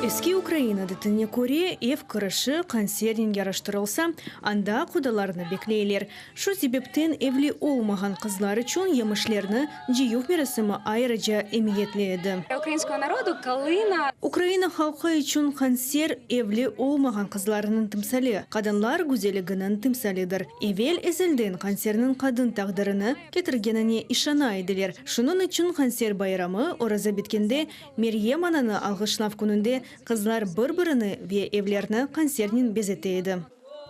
Eski ukrain adetine köre, ev kirişi qansernen yaraştırılsa, anda qudalarnı bekleyler. Şu sebepten evli olmağan qızlar içün yemişlerni cıyuv merasimi ayrıca emiyetli edi. Ukraina halqı içün qanser, evli olmağan qızlarnıñ timsali, qadınlar güzelliginiñ timsalidir. Evel-ezelden qanserniñ qadın taqdirini ketirgenine işana ediler. Şunıñ içün qanser bayramı, oraza bitkende, Meryem ananı alğışlav kününde qızlar bir-birini ve evlerni qansernen bezete edi.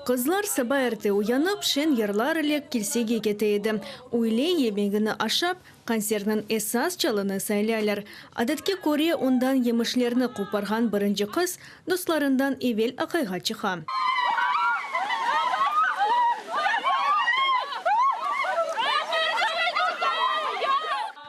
Qızlar saba erte uyanıp, şeñ yırlar ile kilsege kete edi. Üyle yemegini aşap, qanserniñ esas çalını saylaylar. Adetke köre, ondan yemişlerni qoparğan birinci qız dostlarından evel aqayğa çıqa.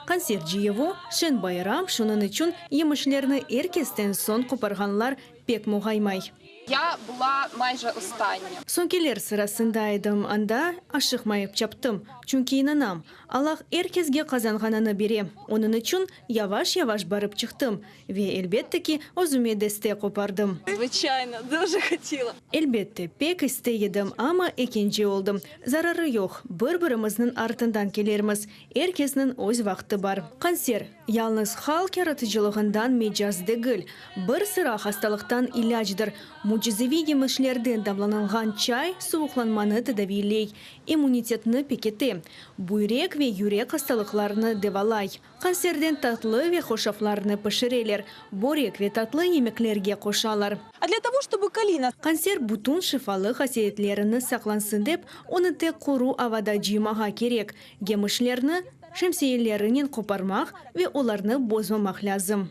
Qanser cıyuvı, şeñ bayram, şunıñ içün yemişlerni er kesten soñ qoparğanlar pek muğaymay. Ya bula mayje ostanya. Soñkiler sırasında edim, anda aşıqmayıp çaptım, çünki inanam, Allah er kesge qazanğanını bere, onıñ içün yavaş-yavaş barıp çıqtım ve, elbette ki, özüme deste qopardım. Zviçayno, duje hotila. Elbette, pek istey edim, amma ekinci oldım. Zararı yoq, bir-birimizniñ artından kelermiz, Er kesniñ öz vaqtı bar. Qanser, yalnız halq yaratıcılığından mecaz degil, bir sıra hastalıqtan ilâcdır. Mücizeviy yemişlerden damlanılğan çay suvuqlanmanı tedaviyley, immunitetni pekite, büyrek ve yürek hastalıqlarını devalay. Qanserden tatlı ve hoşaflarnı pişireler, börek ve tatlı yemeklerge qoşalar. A dlâ togo, ştobu kalina. Qanser bütün şifalı hasiyetlerini saqlansın dep, onı tek quru avada cıymağa kerek. Yemişlerni şemsiyelerinen qoparmaq ve olarnı bozmamaq lâzim.